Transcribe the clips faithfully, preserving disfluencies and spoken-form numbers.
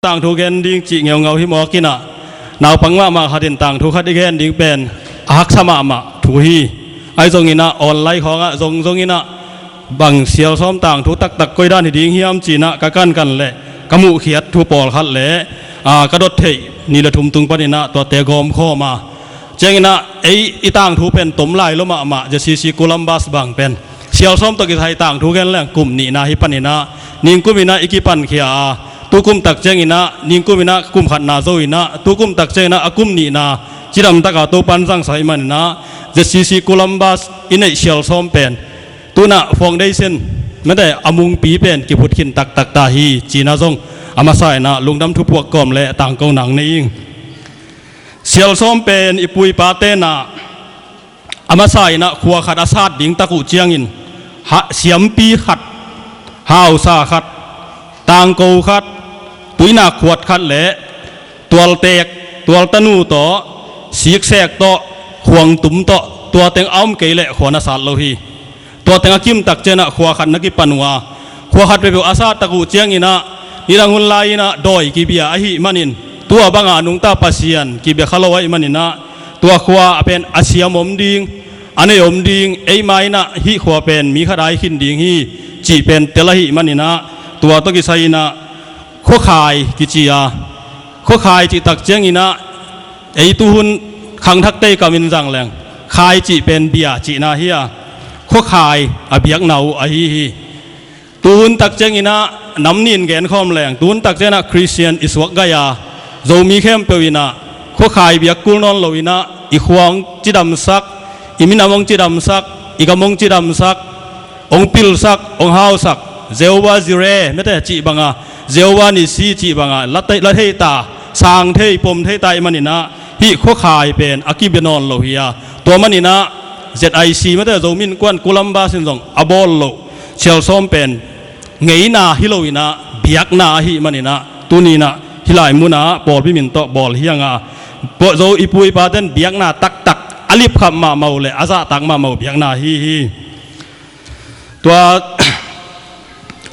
tangthu gen ding cih ngeungau hi mawk inah, naupang mahmah khat in tangthu khat i gen ding pen a haksa mahmah thu hi. Ahi zongin ah online khawngah zong zongin ah bang sialsawm tangthu taktak koi dan hi ding hiam ci inah ka kankan leh ka muhkhiat thu pawlkhat leh, aa, ka dot theih ni le thum tung panin ah tuate gawmkhawm a, ciangin ah ei i tangthu pen tom lai lo mahmah, ZCC Columbus bang pen sialsawm tawh kisai tangthu gen leng kum nihna hi panin ah, ningkum inah i kipankhia a, tukum tak ciangin ah, ningkum inah kum khatna zo inah, tukum tak ciangin ah a kum nihna cidam taka Topan zangsak i manin ah, ZCC Columbus i neih sialsawm pen tunah foundation mete a mungpi pen kiphut khin taktak ta hi ci inah zong a masa inah lungdam thupuak kawm le tangko nang nei ing. Sialsawm pen i pu i pa tenah a masa inah khua khat a sat ding tak uh ciangin, ha, siampi khat, hausa khat, tangko khat, tuinak khuat khat le tualtek, tualtanu tawh, siksek tawh, khuangtum tawh, tua teng a om kei leh khua na sat lo hi. Tua teng a kim tak ciangin ah khua khat na kipan uh a, khua khat peuhpeuh a sat tak uh ciangin ah nidang hun lai inah dawi kibia ahih manin, tua banga nungta Pasian kibia kha lo ahih manin ah, tua khua a pen a siam om ding, a nei om ding, eima inah hih khua pen mi khat ai khin ding hi cih pen tel ahih manin ah, tua tawh kisai inah khuakhai kici a, khuakhai cih tak ciangin ah ei tuhun khangthakte i kamin zang leng, khai cih pen bia cihna hi a, khuakhai a biakna uh ahi hi. Tuhun tak ciangin ah nam nih in genkhawm leng, tuhun tak ciangin ah Khristian i suak gai a, Zomi khempeuh inah khuakhai biak kul nawn lo inah i khua hong cidamsak, i minam hong cidamsak, i gam hong cidamsak, hong pilsak, hong hausak, Jehovah Jireh mete cih banga, Jehovah Nissi cih banga la thei, la thei ta, sang thei, pom thei ta i manin ah, hih khuakhai pen a kibia nawn lo hi a, tua manin ah ZIC mete Zomi Innkuan Columbus in zong a bawl loh sialsawm pen ngeina hi lo inah biakna ahih manin ah, tuni inah hih lai munah pawlpi min tawh bawl hi ing a, pawh Zo i pu i paten biakna taktak a lipkhap mahmah uh le a zahtak mahmah uh biakna hi hi. Tua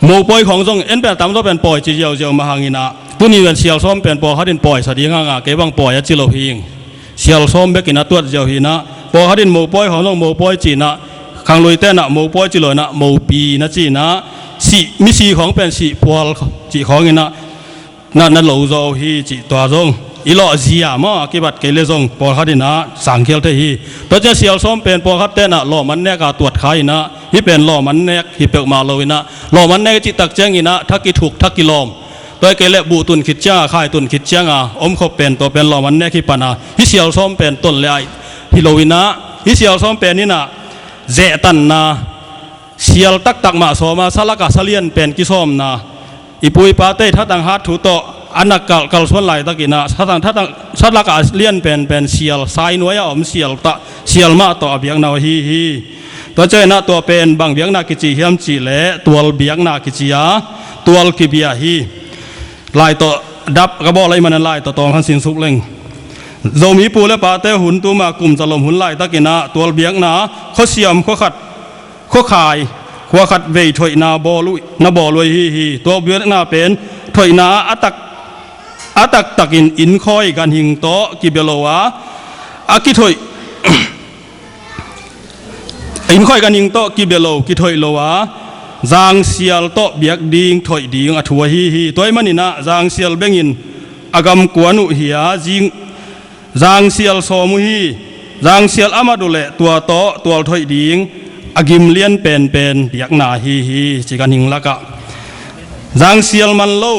mopawi khawng zong en pen a tamzaw pen pawi ci ziauziau mah hang inah, tuni pen sialsawm pen pawlkhat in pawi sa ding hang a, kei bang pawi a ci lo hi ing. Sialsawm bekin a tuat ziau hi inah, pawlkhat in mopawi khawng zong mopawi ci inah, khangluite inah mopawi ci lo inah mopi na ci inah, sih, misi khawng pen sihphual cih khawng inah, na, na lo zaw hi cih tua zong i lawh zia maw, a kibat kei le zong pawlkhat inah sangkhial thei hi. Tua ciang sialsawm pen pawlkhat tenah lawm an nek a tuat kha inah, hih pen lawm an nek hi peuhmah lo inah, lawm an nek i cih tak ciangin ah tha kithuk, tha kilawm, tua hi kei leh buh tun khit cianga, khai tun khit cianga om khop pen tua pen lawm an nek hi pan a, hih sialsawm pen ton le ai hi lo inah, hih sialsawm pen inah zehtanna, sial taktak mah sawm a, salaka salian pen kisawmna, i pu i pate thatang hat thu tawh a na kal, kalsuan laitakin ah, thatang, thatang, salaka lian penpen sial, sainuai a om sial tah, sial mah tawh a biakna uh ahi hi. Tua ciangin ah tua pen bang biakna kici hiam cih leh tual biakna kici a, tual kibia hi. Lai tawh dap ka bawl ahih manin lai tawh tawng khan sinsuk leng. Zomi pu le pate hun tuma kum zalom hun laitakin ah tual biakna, khuasiam, khuakhat, khuakhai, khuakhat vei thoihna bawl uh, na bawl uh ahi hi. Tua biakna pen thoihna a tak, a taktakin innkhawi ganhing tawh kibia lo a, a kithoih, innkhawi ganhing tawh kibia lo, kithoih lo a, zangsial tawh biak ding, thoih ding a thu ahi hi. Tua ahih manin ah zangsial bengin a gamkuan uh hi a, zing, zangsial sawm uh hi. Zangsial a mat uh leh tua tawh tual thoih ding a gim lian penpen biakna ahi hi, ci ganhing lakah. Zangsial man lo,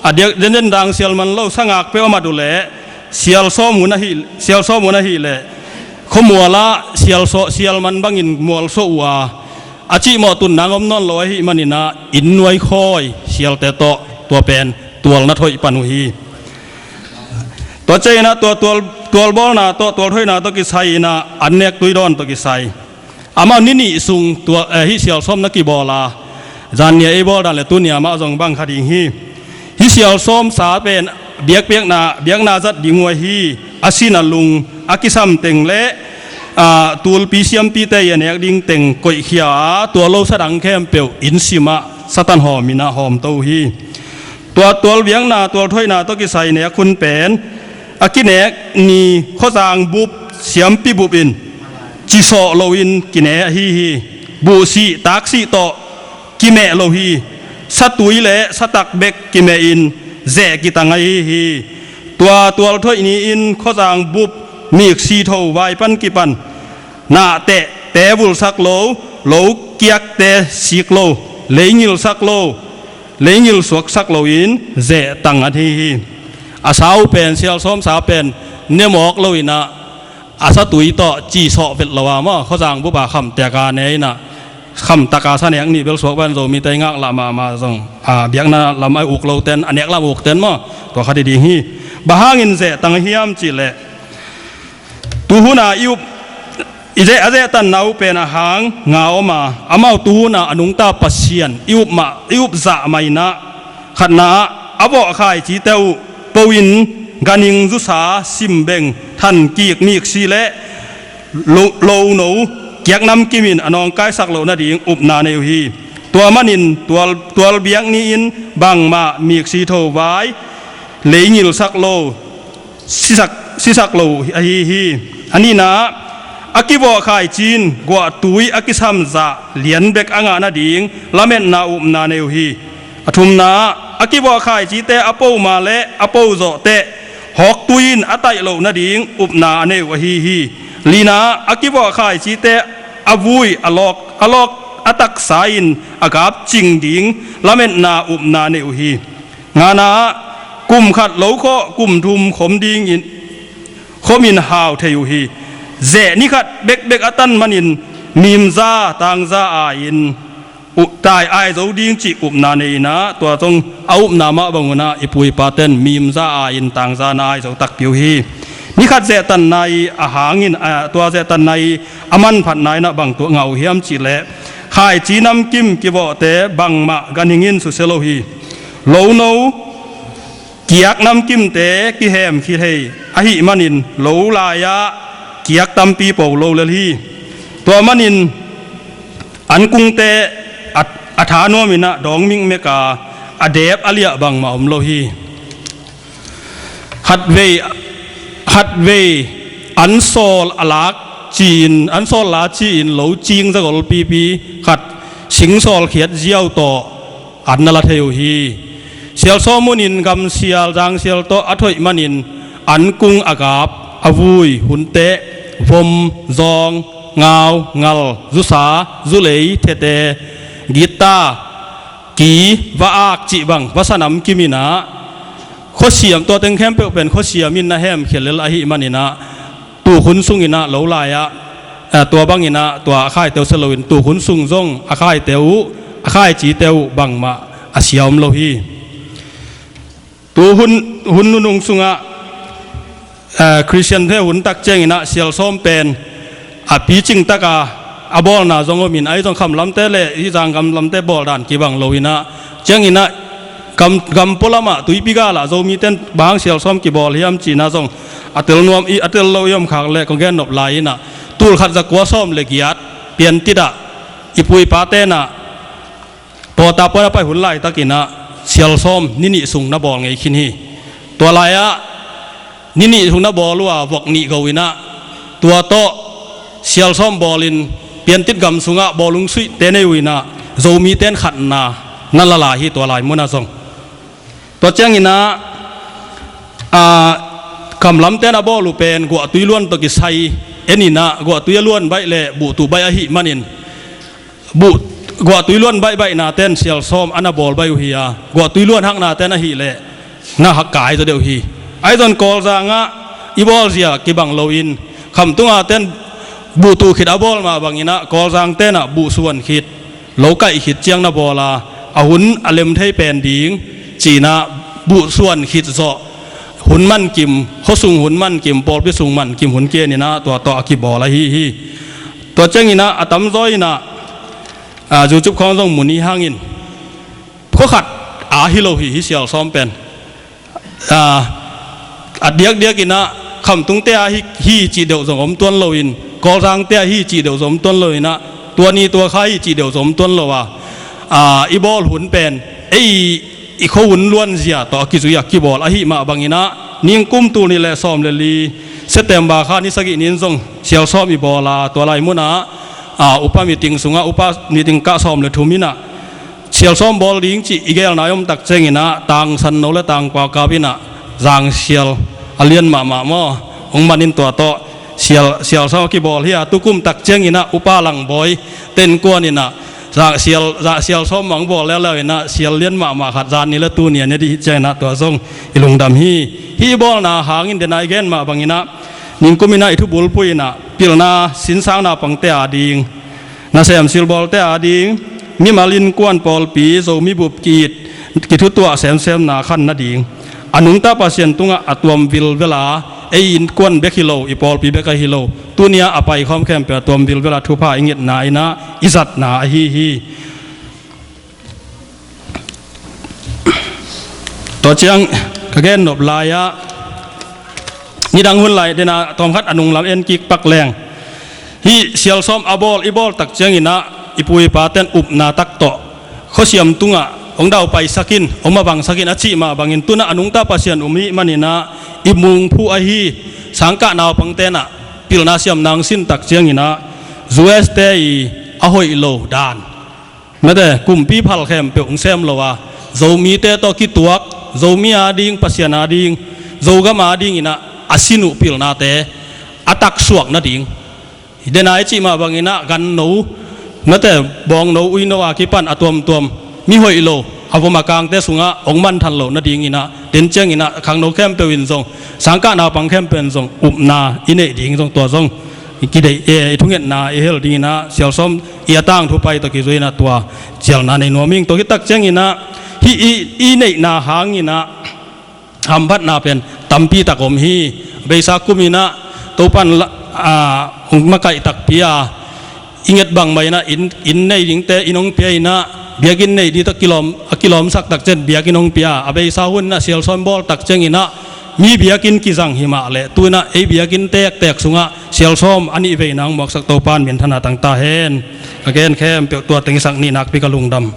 a diak, denden zangsial man lo sangak peuh a mat uh leh sial sawm hun ahih, sial sawm hun ahih leh khuamual ah sial sawh, sial man bangin mualsuah uh a, a cihmawh tun nang om nawn lo ahih manin ah inn nuai khawi sialte tawh tua pen tual na thoih pan uh hi. Tua ciangin ah tua tual, tual bawlna tawh, tual thoihna tawh kisai in ah an nek tui dawn tawh kisai, amau ni nih sung tua, eh, hih sial sawm na kibawl a, zan ni a ei bawl dan leh tuni a amah zong bang kha ding hi. Hih sial sawm sa pen biakpiakna, biakna zat ding uh ahi, a sin a lung, a kisam teng leh, ah, tulpi siampite i a nek ding teng koihkhia a, tua lo sa dang khempeuh inn sim ah Satan hawm in ah hawmto uh hi. Tua tual biakna, tual thoihna tawh kisai nek hun pen a kinek ni khuazang bup, siampi bup in cisawh loin kine ahi hi. Buhsih taksih tawh kimeh lo hi. Satui le satak bek kimehin zeh kitang ahi hi. Tua tual thoih ni-in khuazang bup, miksi tho vai pan kipan nahteh te vulsak lo, lo kiakte sik lo, leingilsak lo, leingil suaksak loin zeh tang ahi hi. A sau pen, sialsawm sa pen nemawk loinah a satui tawh cisawh vet lo a maw, khuazang bupa khamtek a ne inah khamtaka sanek nih bel suak ban Zomite i ngaklah mahmah zong a biakna lam a uk loten, a nek lam ukten maw, tua khat i ding hi. Bang hangin zeh tang hiam cihleh tuhuna i up i zeh, a zehtanna uh pen a hang nga om a, amau tuhuna a nungta Pasian i up mah, i up zah mah inah khatna ah a vawh khaicite uh po in ganhing, zusa, simbeng, thankik, miksi le lo, lono kiak namkimin a nawngkaisak loh nading upna nei uh hi. Tua manin tual, tual biak ni-in bangmah miksi tho vai leingilsak lo, sisak, sisak lo ahi hi. A nihna ah a kivawh khaici in guahtui a kisamzah lian bek a ngah nading lametna upna nei uh hi. A thumna ah a kivawh khaicite a po ma le a po zawh teh hawktui in a taih loh nading upna a nei uh ahi hi. Lina ah a kivawh khaicite a vui, a lawk, a lawk a taksa in a gap cing ding lametna upna nei uh hi. Ngana ah kum khat lo khawh kum thum khom dingin khomin hau thei uh hi. Zeh ni khat bekbek a tan manin mimza tangza ai-in uh tai ai zo ding cih upna nei inah tua zong a upna mah bang unah i pu i paten mimza ai-in tangzana ai zo takpi uh hi. Ni khat zehtanna i a hangin, a, tua zehtanna i a manphatna inah bang tuah ngah uh hiam cihleh khaici namkim kivawhte bangmah ganhing in susia lo hi. Lono kiak namkimte kihem khit hei ahih manin lo lai-ah kiak tampi po lo lel hi. Tua manin ankungte a, a tha nuam inah dawng mikmek a, a dep a liah bangmah om lo hi. Khatvei, khatvei an sawl a lak ci-in, an sawl la ci-in lo cing zagol pipi khat sing sawl khiat ziau tawh an na la thei uh hi. Sialsawm hunin gamsial zangsial tawh a thoih manin ankung a gap, a vui, hunteh, vom, zawng, ngau, ngal, zusa, zulei, thete, gitta, ki, va-ak cih bang va sa namkim inah khuasiam, tua teng khempeuh pen khuasiam in na hemkhia lel ahih maninah tukhun sunginah lo lai-ah, eh, tua banginah tua a khaite uh sia loin tukhun sung zong a khaite uh, a khaicite uh bangmah a sia om lo hi. Tu hun, hun nunung sungah, eh, Khristiante hun tak cianginah sialsawm pen a picing taka a bawlna zong omin, ahi zong khamlamte le hih zanggam lamte bawldan kibang loinah cianginah gam, gam pualamah tuipi galah Zomiten bang hang sialsawm kibawl hiam cihna zong a tel nuam i, a tel lo i om khak le kong gen nop lai inah tul khat za kua sawm le giat Piantit ah i pu i pa tenah pawta puan a pai hun laitakinah sialsawm ni nih sung na bawl ngei khin hi. Tua lai-ah ni nih sung na bawl uh a vok nih go inah tua tawh sialsawm bawlin Piantit gam sungah bawlung suihte nei uh inah Zomiten khatna na la lai hi tua lai munah zong. Tua cianginah, a, khamlamten a bawl uh pen guahtui luan tawh kisai en inah guahtui a luan baih le buhtuh baih ahih manin buh, guahtui luan baihbaihna ten sialsawm a na bawl baih uh hi a, guahtui luan hakna ten ahih leh na hak kai zaw deuh hi. Ahi zon Kawlzang ah i bawlzia kibang loin khamtunga ten buhtuh khit a bawl mah banginah Kawlzang tenah buhsuan khit, lo kaih khit ciang na bawl a, a hun a lem thei pen ding cinah buhsuan khit zawh hun mankim, khuasung hun mankim, pawlpi sung mankim hun kianinah tua tawh a kibawl ahi hi. Tua cianginah a tamzaw inah, a, YouTube khawng zong mu ni hangin khuakhat a hi lo hi, hi sialsawm pen. A, a diakdiakinah khamtungte a hi, hi cih deuh zong om tuan loin Kawlzangte a hi cih deuh zong om tuan loinah tua ni tua kha hi cih deuh zong om tuan lo a, a, i bawl hun pen ei i khuahun luanzia tawh a kizui a kibawl ahih mah bangin ah, ningkum tul nih le sawm le li, September kha ni sagih ni-in zong sial sawm i bawl a, tua lai munah upa meeting sungah upa meeting kah sawm le thum in ah sial sawm bawl ding cih i geelna i om tak ciangin ah, Tangsan no le Tangkuakap in ah zangsial a lian mahmah maw, hong man in tua tawh sial, sial sawm a kibawl hi a, tukum tak ciangin ah upa Langbawi Tenkuan in ah zah sial, zah sial sawm mang bawl leuleu in ah sial lian mahmah khat zan ni le tuni a ne dih hi ciangin ah tua zong i lungdam hi. Hih i bawlna hangin dena i gen mah bangin ah, ningkum in ah i thubulphuh in ah pilna sinsang naupangte a ding, nasem silbawlte a ding, mimal innkuan pawlpi Zomi bup ki-it kithutuah semsemna khan nading, a nungta Pasian tungah a tuam vilvel a, ei innkuan bek hi lo, i pawlpi bek ahi lo, tuni-ah a paikhawm khempeuh a tuam vilvel a thupha i ngetna in ah i zatna ahi hi. Tua ciang ka gennop lai-ah, nidang hun lai dena tawmkhat a nunglam en kik pak leng, hih sial sawm a bawl i bawl tak ciangin ah i pu i paten upna tak tawh khuasiam tungah hong daupaisak in, hong mabangsak in a cih mah bangin, tu-in ah a nungta Pasian um i hih manin ah i mungphuh ahi sangkah naupangte in ah pilna siamna hong sin tak ciangin ah, U S te i a hoih lo dan, mate, kumpi phal khempeuh hong sem lo a, Zomite tawh kituak, Zomi a ding, Pasian a ding, Zogam a dingin ah a sin uh pilnate a taksuak nading, dena i cih mah bangin ah ganno, mate, bawngno uino a kipan a tuamtuam, mi hoih lo, a vom a kangte sungah hong manthan loh nadingin ah, den ciangin ah khangno khempeuh in zong, sangkah naupang khempeuh in zong upna i neih ding zong, tua zong i kideih, eh, i thungetna i hel dingin ah, sial sawm i a tangthu pai tawh kizui in ah tua cialna nei nuam ing. Tua khit tak ciangin ah, hih i, i neihna hangin ah hamphatna pen tampi tak om hi. Beisa kum in ah Topan la, a, hong makaih takpi a, i nget bang mah in ah inn, inn nei dingte inn hong pia in ah, biakinn nei ding tawh kilawm, a kilawmsak tak ciang biakinn hong pia. A beisa hun in ah sial sawm bawl tak ciangin ah mi biakinn kizang hi mah leh, tu-in ah ei biakinn tektek sungah sial sawm a nih veina hong muaksak Topan minthanna tang ta hen. Ka gen khempeuh tua teng i sak ni, nakpi ka lungdam.